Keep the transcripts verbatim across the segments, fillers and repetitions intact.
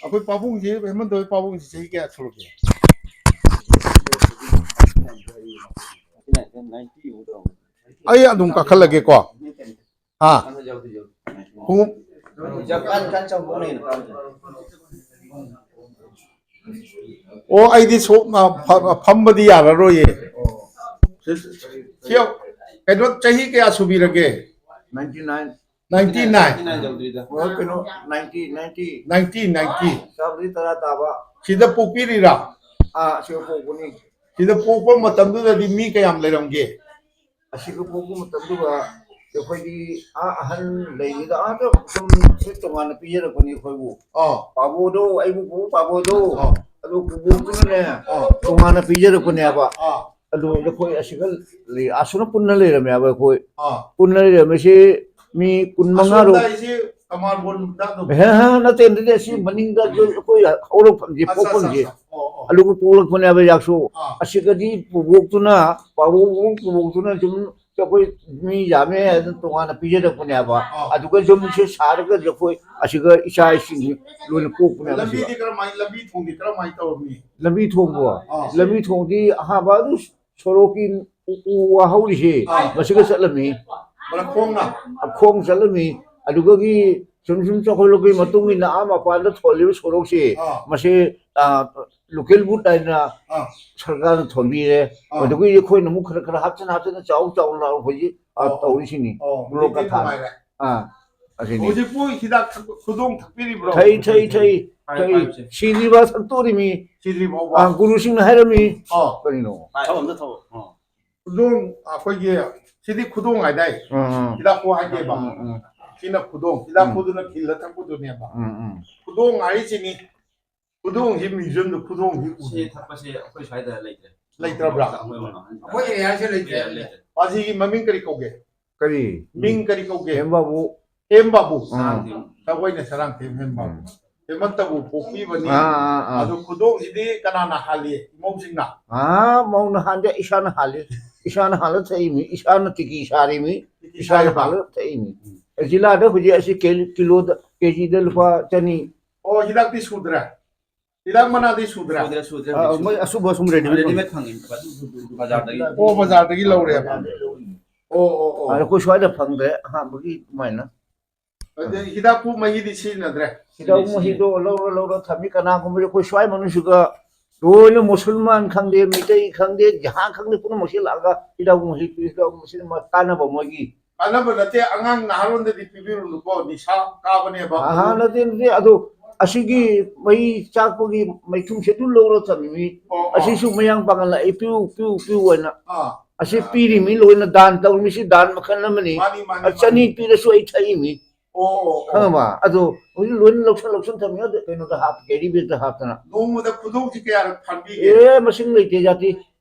ꯑꯩꯈꯣꯏ ꯄꯥꯕꯨꯡꯁꯤ, ꯍꯦꯃꯟꯇ ꯍꯣꯏ ꯄꯥꯕꯨꯡꯁꯤ ꯆꯍꯤ ꯀꯌꯥ ꯁꯨꯔꯒꯦ? ꯑꯩ ꯑꯗꯨꯝ ꯀꯥꯈꯠꯂꯒꯦꯀꯣ꯫ ꯍꯥ? ꯈꯣꯡꯎꯞ? ꯑꯣ, ꯑꯩꯗꯤ ꯁꯣꯛ-, ꯑ, ꯐ-, ꯐꯝꯕꯗꯤ ꯌꯥꯔꯔꯣꯏꯌꯦ꯫ ꯁꯤ, ꯀꯩꯅꯣ, ꯆꯍꯤ ꯀꯌꯥ ꯁꯨꯕꯤꯔꯒꯦ? Ninety nine꯫ Ninety nine꯫ ꯀꯩꯅꯣ, ninety, ninety꯫ Ninety, ninety꯫ ꯆꯥꯕꯗꯤ ꯇꯔꯥ ꯇꯥꯕ꯫ ꯁꯤꯗ ꯄꯣꯛꯄꯤꯔꯤꯔꯥ? ꯑꯥ, ꯁꯤꯗ ꯄꯣꯛꯄꯅꯤ꯫ ꯁꯤꯗ ꯄꯣꯛꯄ ꯃꯇꯝꯗꯨꯗꯗꯤ ꯃꯤ ꯀꯌꯥꯝ ꯂꯩꯔꯝꯒꯦ? ꯑꯁꯤꯒ ꯄꯣꯛꯄ ꯃꯇꯝꯗꯨꯒ ꯑꯩꯈꯣꯏꯗꯤ ꯑꯥ ꯑꯍꯟ ꯂꯩꯔꯤꯗ ꯑꯥꯗ ꯁꯨꯝ ꯁꯤ ꯇꯣꯉꯥꯟꯅ ꯄꯤꯖꯔꯛꯄꯅꯤ ꯑꯩꯈꯣꯏꯕꯨ꯫ ꯑꯥ꯫ ꯄꯥꯕꯣꯗꯣ, ꯑꯩꯕꯨ ꯄꯨ ꯄꯥꯕꯣꯗꯣ, ꯑꯥ꯫ ꯑꯗꯨ ꯄꯨꯕꯣꯛꯇꯨꯅꯅꯦ, ꯑꯥ꯫ ꯇꯣꯉꯥꯟꯅ ꯄꯤꯖꯔꯛꯄꯅꯦꯕ꯫ ꯑꯥ꯫ ꯑꯗꯨ ꯑꯩꯈꯣꯏ ꯑꯁꯤꯒ ꯂꯩ-, ꯑꯁꯨꯅ ꯄꯨꯟꯅ ꯂꯩꯔꯝꯃꯦꯕ ꯑꯩꯈꯣꯏ꯫ ꯑꯥ꯫ ꯄꯨꯟꯅ ꯂꯩꯔꯝꯃꯤꯁꯤ ꯃꯤ ꯀꯨꯟ ꯃꯉꯥꯔꯣ꯫ ꯑꯁꯣꯝꯗ ꯑꯩꯁꯤ ꯀꯃꯥꯟ ꯕꯣꯟꯗ ꯑꯗꯨꯝ ꯍꯦ, ꯍꯦ, ꯅꯠꯇꯦ, ꯅꯠꯇꯦ, ꯑꯁꯤ ꯃꯅꯤꯡꯗ ꯑꯩꯈꯣꯏ ꯍꯧꯔꯛꯐꯝꯁꯦ, ꯑꯠꯆꯥ, ꯑꯠꯆꯥ, ꯄꯣꯛꯐꯝꯁꯦ꯫ ꯑꯠꯆꯥ꯫ ꯑꯣ, ꯑꯣ꯫ ꯑꯗꯨꯒ ꯄꯣꯛꯂꯛꯄꯅꯦꯕ ꯌꯥꯛꯁꯨ꯫ ꯑꯥ꯫ ꯑꯁꯤꯒꯗꯤ ꯄꯨꯕꯣꯛꯇꯨꯅ, ꯄꯥꯕꯣꯛ ꯄꯨꯕꯣꯛꯇꯨꯅ ꯁꯨꯝ ꯑꯩꯈꯣꯏ ꯃꯤ ꯌꯥꯝꯃꯦ ꯍꯥꯏꯗꯅ ꯇꯣꯉꯥꯟꯅ ꯄꯤꯖꯔꯛꯄꯅꯦꯕ꯫ ꯑꯥ꯫ ꯑꯗꯨꯒ ꯌꯨꯝꯁꯦ ꯁꯥꯔꯒ ꯑꯩꯈꯣꯏ ꯑꯁꯤꯒ ꯏꯆꯥ ꯏꯁꯤꯡ ꯂꯣꯏꯅ ꯄꯣꯛꯄꯅꯦꯕ ꯑꯁꯤꯒ꯫ ꯂꯝꯕꯤꯗꯤ ꯀꯔꯝꯍꯥꯏ-, ꯂꯝꯕꯤ ꯊꯣꯡꯗꯤ ꯀꯔꯝꯍꯥꯏꯅ ꯇꯧꯔꯝꯃꯤ? ꯂꯝꯕꯤ ꯊꯣꯡꯕꯣ? ꯑꯥ꯫ ꯂꯝꯕꯤ ꯊꯣꯡꯗꯤ ꯑꯍꯥꯟꯕ ꯑꯗꯨ ꯁꯣꯔꯣꯛꯀꯤ ꯎ, ꯎ ꯋꯥ ꯍꯧꯔꯤꯁꯦ, ꯑꯥ꯫ ꯃꯁꯤꯒ ꯆꯠꯂꯝꯃꯤ꯫ ꯃꯔꯛ ꯈꯣꯡꯅ? ꯈꯣꯡ ꯆꯠꯂꯝꯃꯤ꯫ ꯑꯗꯨꯗꯒꯤ ꯁꯨꯝ ꯁꯨꯝ ꯆꯥꯎꯈꯠꯂꯛꯄꯒꯤ ꯃꯇꯨꯡ ꯏꯟꯅ ꯑꯥ ꯃꯄꯥꯟꯗ ꯊꯣꯜꯂꯤꯕ ꯁꯣꯔꯣꯛꯁꯦ, ꯑꯥ꯫ ꯃꯁꯤ, ꯑꯥ, local wood ꯍꯥꯏꯅ ꯑꯥ꯫ ꯁꯔꯀꯥꯔꯅ ꯊꯣꯟꯕꯤꯔꯦ꯫ ꯑꯥ꯫ ꯑꯗꯨꯒꯤ ꯑꯩꯈꯣꯏꯅ ꯑꯃꯨꯛ ꯈꯔ ꯈꯔ ꯍꯥꯞꯆꯤꯟ ꯍꯥꯞꯆꯤꯟꯅ ꯆꯥꯎ ꯆꯥꯎꯅ ꯍꯧꯖꯤꯛ, ꯑꯥ, ꯑꯣ, ꯑꯣ꯫ ꯇꯧꯔꯤꯁꯤꯅꯤ꯫ ꯑꯣ, ꯕ꯭ꯂꯣꯛꯀ ꯍꯧꯖꯤꯛꯇꯤ ꯊꯥꯔꯦ꯫ ꯅꯨꯡꯉꯥꯏꯔꯦ꯫ ꯑꯥ, ꯑꯁꯤꯅꯤ꯫ ꯍꯧꯖꯤꯛꯄꯨ ꯍꯤꯗꯥꯛ ꯊꯛ-, ꯈꯨꯗꯣꯡ ꯊꯛꯄꯤꯔꯤꯕ꯭ꯔꯣ? ꯊꯛꯏ, ꯊꯛꯏ, ꯊꯛꯏ, ꯊꯛꯏ꯫ ꯁꯤꯗ꯭ꯔꯤꯕ ꯊꯛꯇꯣꯔꯤꯃꯤ꯫ ꯁꯤꯗ꯭ꯔꯤꯕ ꯐꯥꯎꯕ? ꯑꯥ, ꯒꯨꯔꯨꯁꯤꯡꯅ ꯍꯥꯏꯔꯝꯃꯤ꯫ ꯑꯣ꯫ ꯀꯔꯤꯅꯣ? ꯊꯛꯑꯣ, ꯑꯝꯇ ꯊꯛꯑꯣ꯫ ꯑꯥ꯫ ꯈꯨꯗꯣꯡ, ꯑꯩꯈꯣꯏꯒꯤ, ꯁꯤꯗꯤ ꯈꯨꯗꯣꯡ ꯍꯥꯏꯗꯥꯏ? ꯎꯝ, ꯎꯝ꯫ ꯍꯤꯗꯥꯛ ꯈꯨ ꯍꯥꯏꯗꯦꯕ꯫ ꯎꯝ, ꯎꯝ꯫ ꯁꯤꯅ ꯈꯨꯗꯣꯡ, ꯍꯤꯗꯥꯛ ꯎꯝ꯫ ꯈꯨꯗꯨꯅ ꯈꯤꯜꯂ ꯊꯛꯄꯗꯨꯅꯦꯕ꯫ ꯎꯝ, ꯎꯝ꯫ ꯈꯨꯗꯣꯡ ꯍꯥꯏꯔꯤꯁꯤꯅꯤ꯫ ꯈꯨꯗꯣꯡꯁꯤ museumꯗ ꯈꯨꯗꯣꯡꯁꯤ ꯎꯗꯦ꯫ ꯁꯤ ꯊꯛꯄꯁꯦ ꯑꯩꯈꯣꯏ ꯁ꯭ꯋꯥꯏꯗ ꯂꯩꯇ꯭ꯔꯦ꯫ ꯂꯩꯇ꯭ꯔꯕ꯭ꯔꯥ? ꯑꯩꯈꯣꯏ ꯃꯅꯥꯛ-, ꯑꯩꯈꯣꯏ areaꯁꯦ ꯂꯩꯇ꯭ꯔꯦ꯫ ꯂꯩꯇ꯭ꯔꯦ꯫ ꯃꯁꯤꯒꯤ ꯃꯃꯤꯡ ꯀꯔꯤ ꯀꯧꯒꯦ? ꯀꯔꯤ? ꯃꯤꯡ ꯀꯔꯤ ꯀꯧꯒꯦ? ꯍꯦꯝ ꯕꯥꯕꯨ꯫ ꯍꯦꯝ ꯕꯥꯕꯨ꯫ ꯑꯥ꯫ ꯁꯔꯥꯡꯊꯦꯝ꯫ ꯁꯒꯣꯏꯅ ꯁꯔꯥꯡꯊꯦꯝ ꯍꯦꯝ ꯕꯥꯕꯨ꯫ ꯎꯝ꯫ ꯍꯦꯃꯟꯇꯕꯨ ꯄꯣꯛꯄꯤꯕꯅꯤ꯫ ꯑꯥ, ꯑꯥ, ꯑꯥ꯫ ꯑꯗꯨ ꯈꯨꯗꯣꯡꯁꯤꯗꯤ ꯀꯅꯥꯅ ꯍꯥꯜꯂꯤ? ꯏꯃꯧꯁꯤꯡꯅ? ꯑꯥ, ꯃꯧꯅ ꯍꯥꯟꯗꯦ, ꯏꯁꯥꯅ ꯍꯥꯜꯂꯤ꯫ ꯏꯁꯥꯅ ꯍꯥꯜꯂ ꯊꯛꯏꯃꯤ, ꯏꯁꯥꯅ ꯇꯤꯀꯤ ꯁꯥꯔꯤꯃꯤ, ꯏꯁꯥꯅ ꯏꯁꯥꯅ ꯍꯥꯜꯂ ꯊꯛꯏꯃꯤ꯫ ꯖꯤꯂꯥꯗ ꯍꯧꯖꯤꯛ ꯑꯁꯤ ꯀꯦ-, ꯀꯤꯂꯣꯗ, ꯀꯦꯖꯤꯗ ꯂꯨꯄꯥ ꯆꯅꯤ꯫ ꯑꯣ, ꯍꯤꯗꯥꯛꯇꯤ ꯁꯨꯗ꯭ꯔꯦ? ꯍꯤꯗꯥꯛ ꯃꯅꯥꯗꯤ ꯁꯨꯗ꯭ꯔꯦ? ꯁꯨꯗ꯭ꯔꯦ, ꯁꯨꯗ꯭ꯔꯦ, ꯑꯥ, ꯍꯧꯖꯤꯛ ꯃꯣꯏ ꯁꯨꯗ꯭ꯔꯦ꯫ ꯑꯁꯨꯕ ꯁꯨꯝ ꯔꯦꯗꯤꯃꯦꯗ ꯔꯦꯗꯤꯃꯦꯗ ꯐꯪꯉꯤ, ꯕꯖꯥꯔꯗꯒꯤ꯫ ꯑꯣ, ꯕꯖꯥꯔꯗꯒꯤ ꯂꯧꯔꯦꯕ? ꯑꯣ, ꯑꯣ, ꯑꯣ꯫ ꯑꯩꯈꯣꯏ ꯁ꯭ꯋꯥꯏꯗ ꯐꯪꯗ꯭ꯔꯦ ꯑꯍꯥꯟꯕꯒꯤ ꯑꯗꯨꯃꯥꯏꯅ꯫ ꯑꯗꯨꯗꯤ ꯍꯤꯗꯥꯛꯄꯨ ꯃꯍꯤꯗꯤ ꯁꯤꯖꯤꯟꯅꯗ꯭ꯔꯦ? ꯍꯤꯗꯥꯛ ꯃꯍꯤꯗꯣ ꯂꯧꯔ ꯂꯧꯔ ꯊꯝꯃꯤ꯫ ꯀꯅꯥꯒꯨꯝꯕꯗꯤ ꯑꯩꯈꯣꯏ ꯁ꯭ꯋꯥꯏ ꯃꯅꯨꯡꯁꯤꯗ ꯂꯣꯏꯅ ꯃꯨꯁꯜꯃꯥꯟ ꯈꯪꯗꯦ, ꯃꯤꯇꯩ ꯈꯪꯗꯦ, ꯖꯍꯥ ꯈꯪꯗꯦ, ꯄꯨꯝꯅꯃꯛꯁꯤ ꯂꯥꯛꯑꯒ ꯍꯤꯗꯥꯛ ꯃꯍꯤ ꯄꯤ, ꯍꯤꯗꯥꯛ ꯃꯍꯤ ꯀꯥꯟꯅꯕ ꯃꯣꯏꯒꯤ꯫ ꯀꯥꯟꯅꯕ ꯅꯠꯇꯦ, ꯑꯉꯥꯡ ꯅꯍꯥꯔꯣꯟꯗꯗꯤ ꯄꯤꯕꯤꯔꯨꯅꯨꯀꯣ, ꯅꯤꯁꯥ ꯀꯥꯕꯅꯦꯕ꯫ ꯑꯍꯥ, ꯅꯠꯇꯦ, ꯅꯠꯇꯦ, ꯑꯗꯣ ꯑꯁꯤꯒꯤ ꯃꯩ ꯆꯥꯛꯄꯒꯤ ꯃꯩꯊꯨꯝꯁꯦ ꯑꯗꯨꯝ ꯂꯧꯔ ꯊꯝꯃꯤꯃꯤ꯫ ꯑꯣ, ꯑꯣ꯫ ꯑꯁꯤꯁꯨ ꯃꯌꯥꯡ ꯄꯥꯡꯒꯜ ꯂꯥꯛꯏ, ꯄꯤꯌꯨ, ꯄꯤꯌꯨ, ꯄꯤꯌꯨ ꯍꯥꯏꯅ꯫ ꯑꯥ, ꯑꯁꯤ ꯄꯤꯔꯤꯃꯤ ꯂꯣꯏꯅ, ꯗꯥꯟ ꯇꯧꯔꯤꯃꯤꯁꯤ ꯗꯥꯟ ꯃꯈꯜ ꯑꯃꯅꯤ꯫ ꯃꯥꯅꯤ, ꯃꯥꯅꯤ, ꯑ, ꯆꯅꯤ ꯃꯥꯅꯤ꯫ ꯄꯤꯔꯁꯨ ꯑꯩ ꯊꯛꯏꯃꯤ꯫ ꯑꯣ, ꯑꯣ, ꯑꯣ꯫ ꯈꯪꯉꯕ? ꯑꯗꯣ ꯍꯧꯖꯤꯛ ꯂꯣꯏꯅ ꯂꯧꯁꯟ ꯂꯧꯁꯟ ꯊꯝꯃꯤ, ꯑꯗ ꯀꯩꯅꯣꯗ ꯍꯥꯞ, ꯀꯦꯔꯤ ꯕꯦꯒꯇ ꯍꯥꯞꯇꯅ꯫ ꯅꯣꯡꯃꯗ ꯈꯨꯗꯣꯡꯁꯤ ꯀꯌꯥꯔꯛ ꯐꯥꯟꯕꯤꯒꯦ? ꯑꯦ, ꯃꯁꯤꯡ ꯂꯩꯇꯦ ꯖꯥꯇꯤ꯫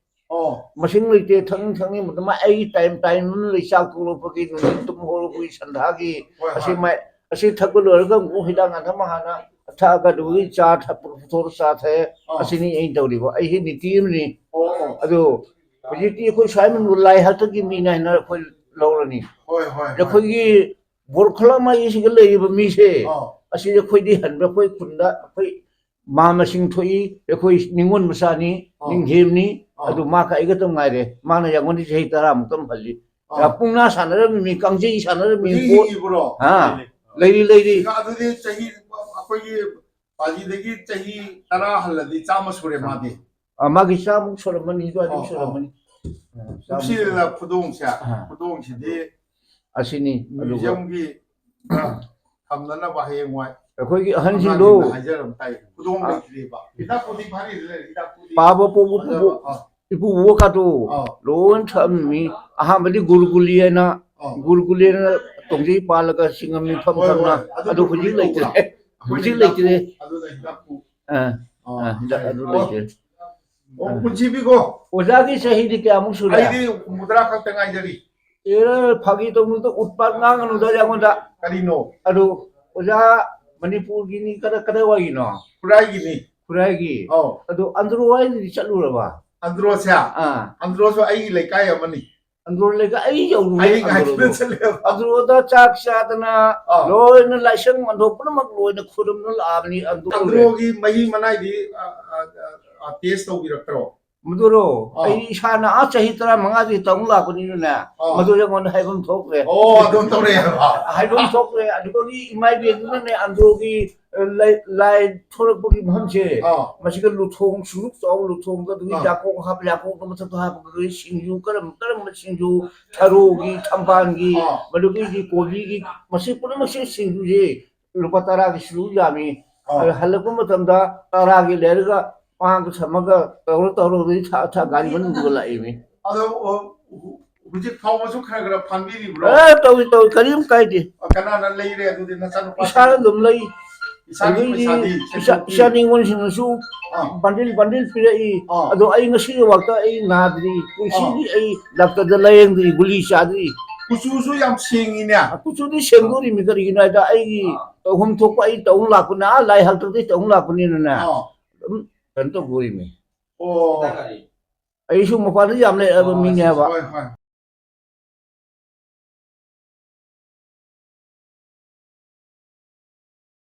ꯑꯣ꯫ ꯃꯁꯤꯡ ꯂꯩꯇꯦ, ꯊꯛꯅꯤꯡ ꯊꯛꯅꯤꯡꯕꯗ ꯃꯥ ꯑꯩꯒꯤ ꯇꯥꯏꯝ ꯇꯥꯏꯝ ꯑꯃ ꯂꯩ, ꯆꯥꯛ ꯇꯣꯛꯂꯛꯄꯒꯤ, ꯅꯨꯡꯊꯤꯜ ꯇꯨꯝ ꯍꯧꯔꯛꯄꯒꯤ, ꯁꯟꯗꯥꯒꯤ꯫ ꯍꯣꯏ, ꯑꯁꯤ ꯍꯣꯏ꯫ ꯃꯥꯏ-, ꯑꯁꯤ ꯊꯛꯄ ꯂꯣꯏꯔꯒ ꯑꯃꯨꯛ ꯍꯤꯗꯥꯛ ꯉꯥꯛꯇ ꯑꯃ ꯍꯥꯟꯅ ꯊꯛꯑꯒ ꯑꯗꯨꯒꯤ ꯆꯥ ꯊꯛꯄ ꯄꯨꯊꯣꯛꯑ ꯆꯥ ꯊꯛꯑꯦ꯫ ꯑꯣ꯫ ꯑꯁꯤꯅꯤ ꯑꯩꯅ ꯇꯧꯔꯤꯕ, ꯑꯩꯁꯤ ꯅꯤꯇꯤ ꯑꯃꯅꯤ꯫ ꯑꯣ, ꯑꯣ꯫ ꯑꯗꯨ ꯍꯧꯖꯤꯛꯇꯤ ꯑꯩꯈꯣꯏ ꯁ꯭ꯋꯥꯏ ꯃꯅꯨꯡꯗ ꯂꯥꯏ ꯍꯥꯛꯇꯛꯀꯤ ꯃꯤꯅ ꯍꯥꯏꯅ ꯑꯩꯈꯣꯏ ꯂꯧꯔꯅꯤ꯫ ꯍꯣꯏ, ꯍꯣꯏ, ꯍꯣꯏ꯫ ꯑꯩꯈꯣꯏꯒꯤ ꯕꯣꯔꯈꯂꯥ ꯃꯥꯏꯁꯤꯒ ꯂꯩꯔꯤꯕ ꯃꯤꯁꯦ, ꯑꯣ꯫ ꯑꯁꯤ ꯑꯩꯈꯣꯏꯗꯤ ꯍꯟꯕ, ꯑꯩꯈꯣꯏ ꯈꯨꯟꯗ ꯑꯩꯈꯣꯏ ꯃꯥ ꯃꯁꯤꯡ ꯊꯣꯛꯏ, ꯑꯩꯈꯣꯏ ꯅꯤꯉꯣꯜ ꯃꯆꯥꯅꯤ, ꯑꯣ꯫ ꯅꯤꯡꯊꯦꯝꯅꯤ, ꯑꯣ꯫ ꯑꯗꯨ ꯃꯥ ꯀꯛꯏꯒ ꯇꯧ ꯉꯥꯏꯔꯦ꯫ ꯃꯥꯅ ꯌꯥꯡꯉꯣꯟꯗꯤ ꯆꯍꯤ ꯇꯔꯥꯃꯨꯛꯇꯪ ꯍꯜꯂꯤ꯫ ꯑꯣ꯫ ꯄꯨꯡꯅꯥ ꯁꯥꯟꯅꯔꯝꯃꯤ, ꯀꯥꯡꯖꯩ ꯁꯥꯟꯅꯔꯝꯃꯤ, ꯍꯧꯖꯤꯛ ꯕꯣ-, ꯍꯤꯡꯉꯤꯕ꯭ꯔꯣ? ꯍꯥ? ꯂꯩꯔꯤ, ꯂꯩꯔꯤ꯫ ꯑꯗꯨꯗꯤ ꯆꯍꯤ, ꯑꯩꯈꯣꯏꯒꯤ ꯄꯥꯖꯤꯗꯒꯤ ꯆꯍꯤ ꯇꯔꯥ ꯍꯜꯂꯗꯤ ꯆꯥꯝꯃ ꯁꯨꯔꯦ ꯃꯥꯗꯤ꯫ ꯑ, ꯃꯥꯒꯤ ꯆꯥꯃꯨꯛ ꯁꯨꯔꯝꯃꯅꯤ, ꯑꯗꯨꯋꯥꯏꯗꯨ ꯑꯣ, ꯑꯣ꯫ ꯁꯨꯔꯝꯃꯅꯤ꯫ ꯑ, ꯆꯥꯃꯨꯛ ꯅꯨꯡꯁꯤꯗꯅ ꯈꯨꯗꯣꯡꯁꯦ, ꯑꯥ꯫ ꯈꯨꯗꯣꯡꯁꯤꯗꯤ ꯑꯁꯤꯅꯤ, ꯑꯗꯨꯒ ꯃ꯭ꯌꯨꯖꯤꯌꯝꯒꯤ ꯊꯝꯅꯅꯕ ꯍꯌꯦꯡꯋꯥꯏ ꯑꯩꯈꯣꯏꯒꯤ ꯑꯍꯟꯁꯤꯡꯗꯣ ꯑꯉꯥꯡꯁꯤꯡꯅ ꯍꯥꯏꯖꯔꯝ ꯇꯥꯏ꯫ ꯈꯨꯗꯣꯡ ꯑꯥ꯫ ꯂꯩꯇ꯭ꯔꯤꯕ꯫ ꯍꯤꯗꯥꯛꯄꯨꯗꯤ ꯐꯥꯔꯤꯗ ꯂꯩꯔꯦ, ꯍꯤꯗꯥꯛꯄꯨꯗꯤ꯫ ꯄꯥꯕ ꯄꯣꯛꯄ ꯐꯖꯕ, ꯄꯨꯕꯣꯛ ꯑꯥ꯫ ꯏꯄꯨꯕꯣꯛꯀꯥꯗꯣ ꯑꯥ꯫ ꯂꯣꯏ ꯊꯛꯑꯝꯃꯤ꯫ ꯑꯍꯥꯟꯕꯗꯤ ꯒꯨꯔꯒꯨꯂꯤ ꯍꯥꯏꯅ, ꯑꯥ꯫ ꯒꯨꯔꯒꯨꯂꯤ ꯍꯥꯏꯅ ꯇꯣꯡꯖꯩ ꯄꯥꯜꯂꯒ ꯆꯤꯡꯉꯝꯃꯤ ꯐꯝ ꯍꯣꯏ, ꯐꯝꯅ꯫ ꯍꯣꯏ꯫ ꯑꯗꯨ ꯑꯗꯨ ꯍꯧꯖꯤꯛ ꯒꯨꯔꯒꯨꯂꯤ ꯂꯩꯇ꯭ꯔꯦ꯫ ꯀꯧꯕ꯭ꯔꯥ? ꯑꯩꯈꯣꯏꯅ ꯍꯧꯖꯤꯛ ꯍꯤꯗꯥꯛ ꯂꯩꯇ꯭ꯔꯦ꯫ ꯄꯨ-, ꯑꯗꯨꯅ ꯍꯤꯗꯥꯛ ꯄꯨ-, ꯑꯥ, ꯑꯥ, ꯍꯤꯗꯥꯛ ꯑꯗꯨ ꯑꯣ꯫ ꯂꯩꯇ꯭ꯔꯦ꯫ ꯑꯣ, ꯑꯥ꯫ ꯄꯨꯟꯁꯤꯕꯤꯀꯣ꯫ ꯑꯣꯖꯥꯒꯤ ꯆꯍꯤꯗꯤ ꯀꯌꯥꯃꯨꯛ ꯁꯨꯔꯦ? ꯑꯩꯗꯤ ꯍꯨꯝꯐꯨꯇꯔꯥ ꯈꯛꯇ ꯉꯥꯏꯖꯔꯤ꯫ ꯑꯦ, ꯐꯥꯒꯤ ꯇꯧꯅꯨꯗ, ꯎꯠꯄꯥꯠ ꯉꯥꯡꯒꯅꯨꯗ ꯑꯩꯉꯣꯟꯗ꯫ ꯀꯔꯤꯅꯣ? ꯑꯗꯨ ꯑꯣꯖꯥ ꯃꯅꯤꯄꯨꯔꯒꯤꯅꯤ, ꯀꯗꯥꯏ, ꯀꯗꯥꯏꯋꯥꯏꯒꯤꯅꯣ? ꯈꯨꯔꯥꯏꯒꯤꯅꯤ꯫ ꯈꯨꯔꯥꯏꯒꯤ? ꯑꯧ꯫ ꯑꯗꯣ ꯑꯟꯗ꯭ꯔꯣ ꯍꯥꯏꯗꯨꯗꯤ ꯆꯠꯂꯨꯔꯕ? ꯑꯟꯗ꯭ꯔꯣꯁꯦ? ꯑꯥ꯫ ꯑꯟꯗ꯭ꯔꯣꯁꯨ ꯑꯩꯒꯤ ꯂꯩꯀꯥꯏ ꯑꯃꯅꯤ꯫ ꯑꯟꯗ꯭ꯔꯣ ꯂꯩꯀꯥꯏ ꯑꯩ ꯌꯧꯔꯨꯔꯦ ꯑꯩ ꯉꯥꯏꯗꯨꯅ ꯑꯟꯗ꯭ꯔꯣꯗꯣ꯫ ꯆꯠꯂꯦꯕ꯫ ꯑꯟꯗ꯭ꯔꯣꯗ ꯆꯥꯛ ꯆꯥꯗꯅ ꯑꯥ꯫ ꯂꯣꯏꯅ ꯂꯥꯏꯁꯪ ꯑꯟꯗ꯭ꯔꯣ ꯄꯨꯝꯅꯃꯛ ꯂꯣꯏꯅ ꯈꯨꯔꯨꯝꯅ ꯂꯥꯛꯑꯕꯅꯤ ꯑꯟꯗ꯭ꯔꯣ ꯂꯩ꯫ ꯑꯟꯗ꯭ꯔꯣꯒꯤ ꯃꯍꯤ ꯃꯅꯥꯏꯗꯤ, ꯑ, ꯑ, ꯑ, ꯇꯦꯁ ꯇꯧꯕꯤꯔꯛꯇ꯭ꯔꯣ? ꯃꯗꯨꯔꯣ? ꯑꯥ꯫ ꯑꯩ ꯏꯁꯥꯅ ꯑꯥ ꯆꯍꯤ ꯇꯔꯥꯃꯉꯥꯗꯤ ꯇꯧ ꯂꯥꯛꯄꯅꯤꯅꯅꯦ, ꯑꯥ꯫ ꯃꯗꯨ ꯑꯩꯉꯣꯟꯗ ꯍꯥꯏꯐꯝ ꯊꯣꯛꯇ꯭ꯔꯦ꯫ ꯑꯣ, ꯑꯗꯨꯝ ꯇꯧꯔꯛꯑꯦ ꯍꯥꯏꯕ? ꯍꯥꯏꯐꯝ ꯊꯣꯛꯇ꯭ꯔꯦ꯫ ꯑꯗꯨꯗꯒꯤ ꯏꯃꯥ ꯏꯕꯦꯟꯗꯨꯅꯅꯦ ꯑꯟꯗ꯭ꯔꯣꯒꯤ, ꯑ, ꯂꯥꯏ, ꯂꯥꯏ ꯊꯣꯔꯛꯄꯒꯤ ꯃꯐꯝꯁꯦ, ꯑꯥ꯫ ꯃꯁꯤꯒ ꯂꯨꯊꯣꯡ, ꯁꯨꯔꯨꯛ ꯆꯥꯎꯕ ꯂꯨꯊꯣꯡꯗ ꯑꯗꯨꯒꯤ ꯑꯥ꯫ ꯌꯥꯀꯣꯛ ꯍꯥꯞꯄ, ꯌꯥꯀꯣꯛꯇ ꯃꯊꯛꯇ ꯍꯥꯞꯄꯒ ꯁꯤꯡꯖꯨ, ꯀꯔꯝ, ꯀꯔꯝꯕ ꯁꯤꯡꯖꯨ, ꯊꯔꯣꯒꯤ, ꯊꯝꯕꯥꯜꯒꯤ, ꯑꯥ꯫ ꯃꯗꯨꯗꯒꯤ ꯀꯣꯕꯤꯒꯤ, ꯃꯁꯤ ꯄꯨꯝꯅꯃꯛꯁꯦ ꯁꯤꯡꯖꯨꯁꯦ ꯂꯨꯄꯥ ꯇꯔꯥꯒꯤ ꯁꯤꯡꯖꯨ ꯌꯥꯝꯃꯤ꯫ ꯑꯥ꯫ ꯑꯗ ꯍꯜꯂꯛꯄ ꯃꯇꯝꯗ ꯇꯔꯥꯒꯤ ꯂꯩꯔꯒ ꯃꯥꯡꯗ ꯊꯝꯃꯒ ꯇꯧꯔ ꯇꯧꯔꯒ ꯊ-, ꯊ-, ꯒꯥꯔꯤ ꯃꯅꯨꯡꯗꯨꯒ ꯂꯥꯛꯏꯃꯤ꯫ ꯑꯗꯣ, ꯑꯣ, ꯍꯧ-, ꯍꯧꯖꯤꯛ ꯐꯥꯎꯕꯁꯨ ꯈꯔ ꯈꯔ ꯐꯥꯟꯕꯤꯔꯤꯕ꯭ꯔꯣ? ꯑꯦ, ꯇꯧꯏ, ꯇꯧꯏ, ꯀꯔꯤꯝ ꯀꯥꯏꯗꯦ꯫ ꯑ, ꯀꯅꯥꯅ ꯂꯩꯔꯦ ꯑꯗꯨꯗꯤ ꯅꯆꯥꯅꯨꯄꯥ? ꯏꯁꯥꯅ ꯑꯗꯨꯝ ꯂꯩ꯫ ꯏꯁꯥꯒꯤ ꯑꯗꯨꯗꯩꯗꯤ ꯄꯩꯁꯥꯗꯤ ꯏꯆꯥ, ꯁꯦꯟꯊꯣꯛꯇꯤ? ꯏꯆꯥ ꯅꯤꯉꯣꯜꯁꯤꯡꯅꯁꯨ ꯑꯥ꯫ ꯕꯟꯗꯤꯜ, ꯕꯟꯗꯤꯜ ꯄꯤꯔꯛꯏ꯫ ꯑꯥ꯫ ꯑꯗꯣ ꯑꯩ ꯉꯁꯤꯒꯤꯐꯥꯎꯇ ꯑꯩ ꯅꯥꯗ꯭ꯔꯤ꯫ ꯄꯨꯟꯁꯤꯒꯤ ꯑꯥ꯫ ꯑꯩ ꯗꯥꯛꯇꯔꯗ ꯂꯥꯌꯦꯡꯗ꯭ꯔꯤ, ꯒꯨꯂꯤ ꯆꯥꯗ꯭ꯔꯤ꯫ ꯀꯨꯆꯨꯁꯨ ꯌꯥꯝ ꯁꯦꯡꯉꯤꯅꯦ꯫ ꯀꯨꯆꯨꯗꯤ ꯁꯦꯡꯗꯣꯔꯤꯃꯤ, ꯀꯔꯤꯒꯤꯅꯣ ꯍꯥꯏꯗ ꯑꯩꯒꯤ ꯑꯥ꯫ ꯇꯧꯐꯝ ꯊꯣꯛꯄ ꯑꯩ ꯇꯧ ꯂꯥꯛꯄꯅꯤ, ꯑꯥ ꯂꯥꯏ ꯍꯥꯛꯇꯛꯇꯒꯤ ꯇꯧ ꯂꯥꯛꯄꯅꯤꯅꯅꯦ꯫ ꯑꯥ꯫ ꯑꯗꯨꯝ ꯀꯩꯅꯣ ꯇꯧꯗꯣꯔꯤꯃꯤ꯫ ꯑꯣ꯫ ꯑꯩꯁꯨ ꯃꯄꯥꯟꯗ ꯌꯥꯝ ꯂꯩꯔꯛꯑꯕ ꯑꯣ, ꯃꯤꯅꯦ ꯍꯥꯏꯕ꯫ ꯍꯣꯏ, ꯍꯣꯏ꯫